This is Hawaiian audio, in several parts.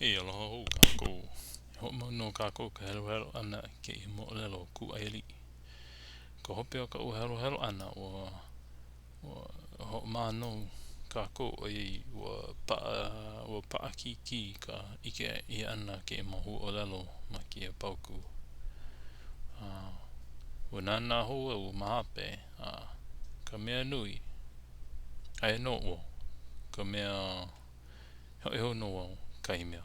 E aloha hou kākou. E hoʻomau nō kākou ka heluhelu ʻana i kēia moʻolelo o Kūʻaialiʻi. Ka hope o kaʻu heluhelu ʻana, ua, ua hoʻomaha nō kākou ʻoiai ua paʻa, ua paʻakikī ka ʻike ʻia ʻana o kēia mau huaʻōlelo ma kēia paukū. A ua nānā hou au ma hope, a ka mea nui, aia nō ʻo ka mea Hoʻi hou nō au, kahi mea,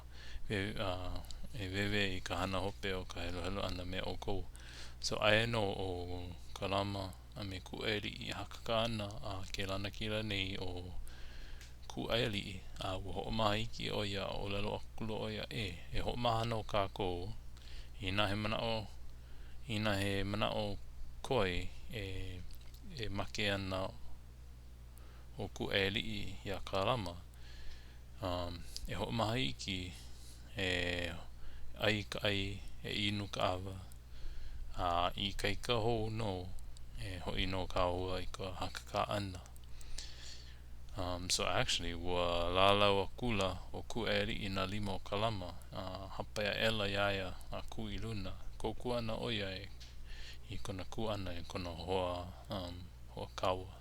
e wēwē i ka hana hope o ka heluhelu ʻana me ʻoukou. So aia nō ʻo Kalama a me Kūʻaialiʻi e hakakā ana a ke lanakila nei ʻo Kūʻaialiʻi, a ua hoʻomaha iki ʻo ia a ʻōlelo akula ʻo ia, E, e hoʻomaha nō kākou, inā he manaʻo, inā he manaʻo koi e, e make ana ʻo Kūʻaialiʻi iā Kalama, um, e hoʻomaha iki, e ʻai ka ʻai, e inu ka ʻawa, a i ikaika hou nō, e hoʻi nō kāua i ka hakakā ʻana. Um, so actually, ua lālau akula ʻo Kūʻaialiʻi i nā lima o Kalama, a hāpai aʻela iā ia a kū i luna. Kōkua ana ʻo ia i kona kū ʻana i kona hoa, um, hoa kaua.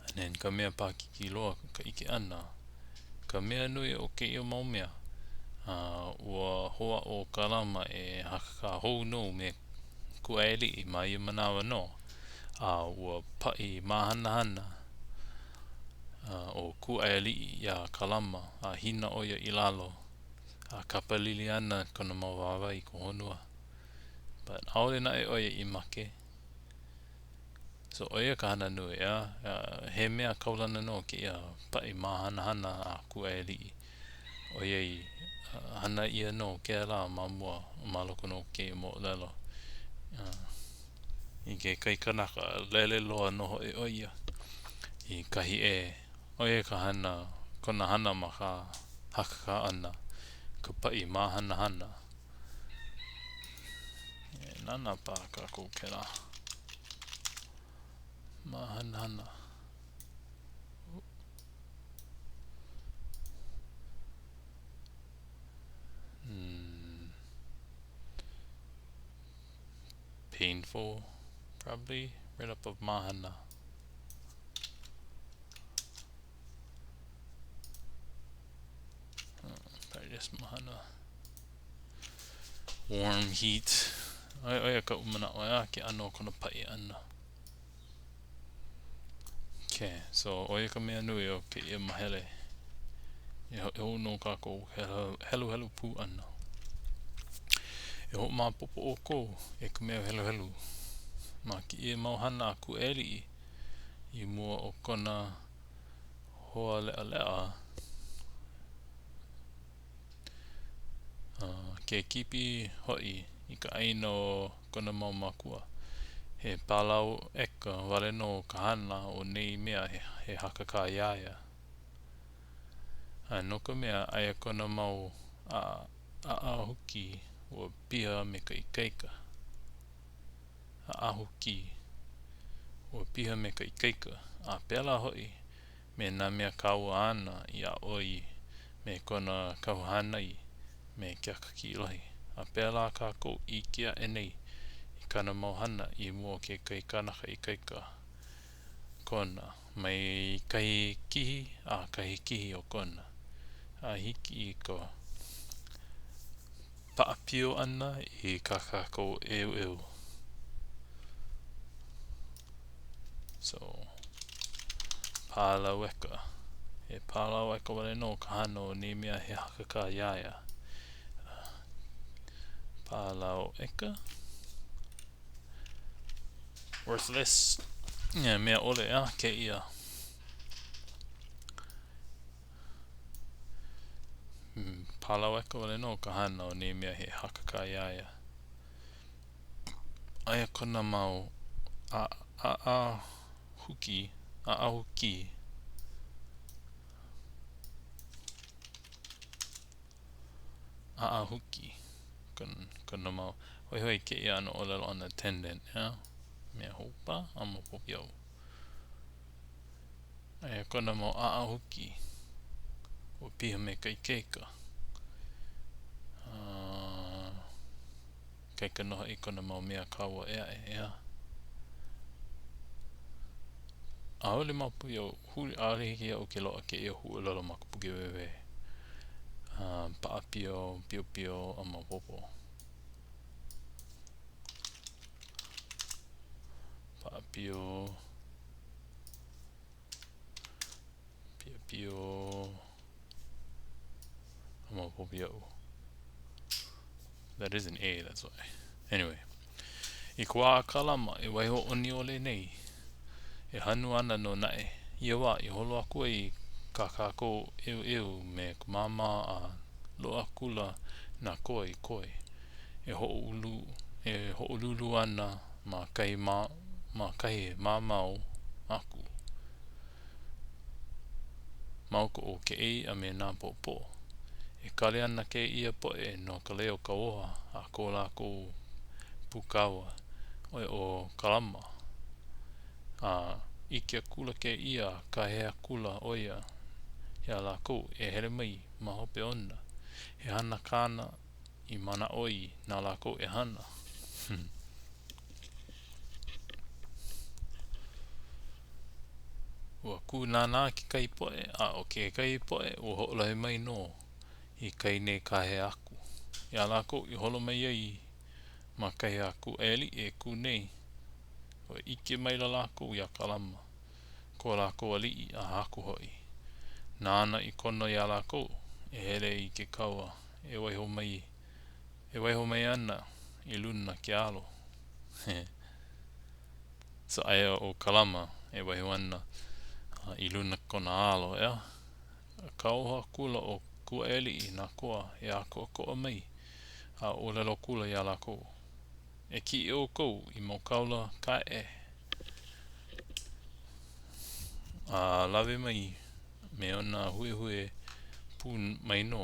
And then ka mea paʻakikī loa ka ʻike ʻana, ka mea nui o kēia mau mea, uh, ua hoʻāʻo ʻo Kalama e hakakā hou nō me Kūʻaialiʻi ma ia manawa nō, a ua paʻi māhanahana uh, ʻo Kūʻaialiʻi iā Kalama a hina ʻo ia i lalo a kapalili ana kona mau wāwae i ka honua. But ʻaʻole naʻe ʻo ia i make. So ʻo ia ka hana nui, ʻeā? He mea kaulana nō kēia paʻi māhanahana a Kūʻaialiʻi, ʻoiai hana ʻia nō kēlā ma mua ma loko nō o kēia moʻolelo. I ke kaikanaka, lele loa nō hoʻi ʻo ia i kahi ʻē. ʻO ia ka hana, kona hana ma ka hakakā ʻana, ka paʻi māhanahana. E nānā paha kākou kēlā. Māhanahana. Hmm. Painful, probably. Right up of mahana. Probably just mahana. Warm heat. ʻO ia kaʻu manaʻo ʻeā, ke ʻano o kona paʻi ʻana. Okay, so ʻo ia ka mea nui o kēia mahele. E hoʻi hou nō kākou heluhelu pū ʻana. E hoʻomaopopo ʻoukou e ka mea heluhelu ma kēia mau hana a Kūʻaialiʻi i mua o kona hoa leʻaleʻa ke kipi hoʻi i ka ʻāina o kona mau mākua. He pālauʻeka wale nō ka hana o nei mea he hakakā iā ia. A no ka mea, aia kona mau ʻaʻahuki ua piha me ka ikaika. ʻaʻahuki ua piha me ka ikaika, a pēlā hoʻi me nā mea kaua āna i aʻo ai me kona kahu hānai me Keakakiʻilohi, a pēlā kākou i ʻike aʻe nei i kāna mau hana i mua o kekahi kanaka ikaika kona, mai kahi kihi a kahi kihi o kona, a hiki i ka paʻapio ʻana i kā kākou ʻeuʻeu. So, pālaueka. He pālaueka wale nō ka hana o nei mea he hakakā iā ia. Pālaueka. Worthless. Yeah, mea ʻole, ʻeā, kēia. Hmm, pālaueka wale nō ka hana o nei mea he hakakā iā ia. Aia kona mau ʻaʻahuki, ʻaʻahuki. ʻaʻahuki kona mau hoihoi kēia ʻano ʻōlelo ʻana tendon, ʻeā? Mea hou paha a maopopo iaʻu. Aia kona mau ʻaʻahuki. Ua piha me ka ikaika. A ikaika nō hoʻi kona mau mea kaua ʻē aʻe, ʻeā? ʻAʻole maopopo iaʻu, huli, ʻaʻole hiki iaʻu ke loaʻa kēia huaʻōlelo ma ka puke wehewehe. Paʻa pio, piopio, a maopopo. Paʻa pio, piopio, a maopopo iaʻu. That is an A, that's why. Anyway. I ka wā a Kalama e waiho ʻoniole nei, e hanu ana nō naʻe. Ia wā i holo aku ai kā kākou ʻeuʻeu me ka māmā a loaʻa akula nā koa i koe, e hoʻoulu, e hoʻolulu ana ma kahi ma, ma kahi mamao aku. Ma uka o Keʻei a me Nāpoʻopoʻo. E kali ana kēia poʻe no ka leo kauoha a ko lākou pūkaua, ʻo ia ʻo Kalama. A ʻike akula kēia a kāhea akula ʻo ia iā lākou e hele mai ma hope ona. He hana kāna i manaʻo ai na lākou e hana. Ua kūnānā kekahi poʻe, a ʻo kekahi poʻe, ua hoʻolohe mai nō i kai nei kāhea aku. Iā lākou i holo mai ai ma kahi a Kūʻaialii e kū nei, ua ʻike maila lākou iā Kalama, ko lākou aliʻi a haku hoʻi. Nāna i kono iā lākou e hele i ke kaua e waiho mai e waiho mai ana i luna ke alo. So aia ʻo Kalama e waiho ana i luna kona alo, ʻeā? Kauoha akula ʻo Kūʻaialii i nā koa e ʻākoʻakoʻa mai a ʻōlelo akula iā lākou, E kiʻi ʻoukou i mau kaula kaeʻe a lawe mai me ona huehue pū mai nō.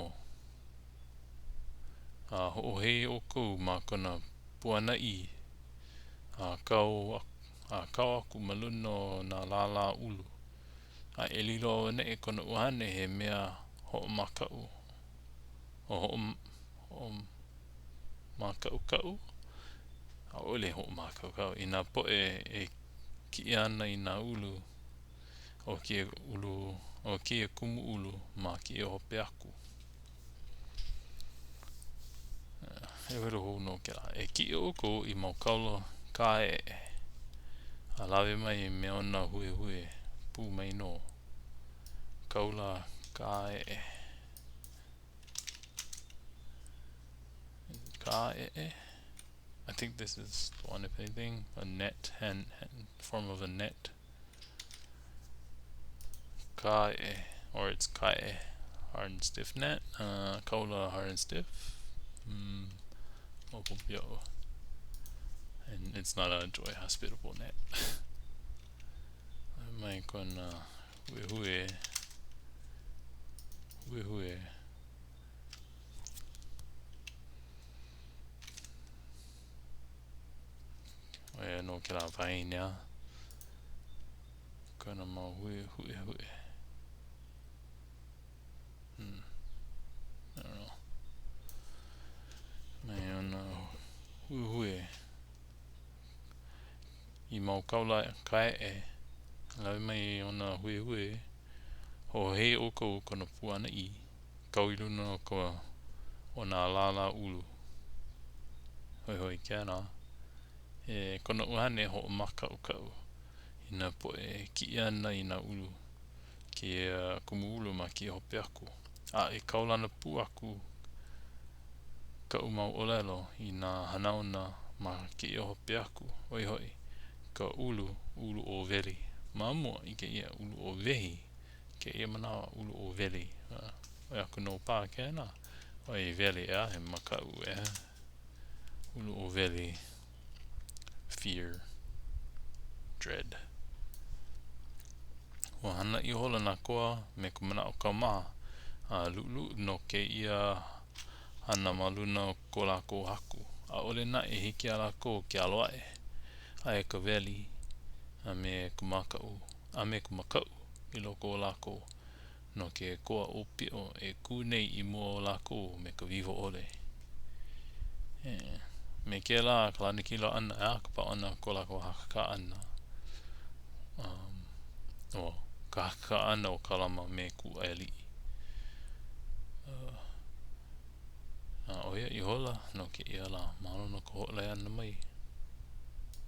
A hoʻohei ʻoukou ma kona puanaʻī a kau, a kau aku ma luna o nā lālā ʻulu, a e lilo auaneʻi kona ʻuhane he mea hoʻomakaʻu, o hoʻomākaʻukaʻu, ʻaʻole hoʻomākaukau, i nā poʻe e kiʻi ana i nā ʻulu o kēia ʻulu, o kēia kumu ʻulu ma kēia hope aku. Heluhelu hou nō kēlā. E kiʻi ʻoukou i mau kaula kāʻeʻe, a lawe mai me ona huehue pū mai nō. Kaula kāʻeʻe. Kāʻeʻe? I think this is the one, if anything. A net, hand, hand form of a net. Kāʻeʻe, or it's kaʻeʻe, hard and stiff net. Uh, kaula hard and stiff. Mm, and it's not a joy hospitable net. Mai kona huehue. Huehue. ʻO ia nō kēlā vine a kona mau hui huʻehuʻe. Hmm. I don't know. Me ona huehue i mau kaula kaeʻe lawe mai ona huehue hoʻohei ʻoukou kona puanaʻī kau i luna o ka o nā lālā ʻulu. Hoihoi kēlā. E kona ʻuhane hoʻomākaʻukaʻu i nā poʻe e kiʻi ana i nā ʻulu, kēia kumu ʻulu ma kēia hope aku. A e kaulana pū aku kaʻu mau ʻōlelo i nā hanauna ma kēia hope aku, ʻo ia hoʻi ka ʻulu, ʻulu ʻōweli. Ma mua i kēia ʻulu ʻōwehi, kēia manawa ʻulu ʻōweli. ʻOi aku nō paha kēlā. ʻOiai weli, ʻeā, he makaʻu, ʻeā. ʻUlu ʻōweli, fear, dread. Ua hana ihola nā koa me ka manaʻo kaumaha a luʻuluʻu nō kēia hana ma luna o ko lākou haku. ʻAʻole naʻe hiki iā lākou ke alo aʻe. Aia ka weli a me ka makaʻu a me ka makaʻu i loko o lākou. No ke koa ʻōpio e kū nei i mua o lākou me ka wiwo ʻole. E, me kēlā ka lanakila ʻana, ʻeā, ka pau ʻana o ko lākou hakakā ʻana. Um, well, ka hakakā ʻana o Kalama me Kūʻaialii. Uh, a ʻo ia ihola no kēia lā. Mahalo no ka hoʻolohe ʻana mai.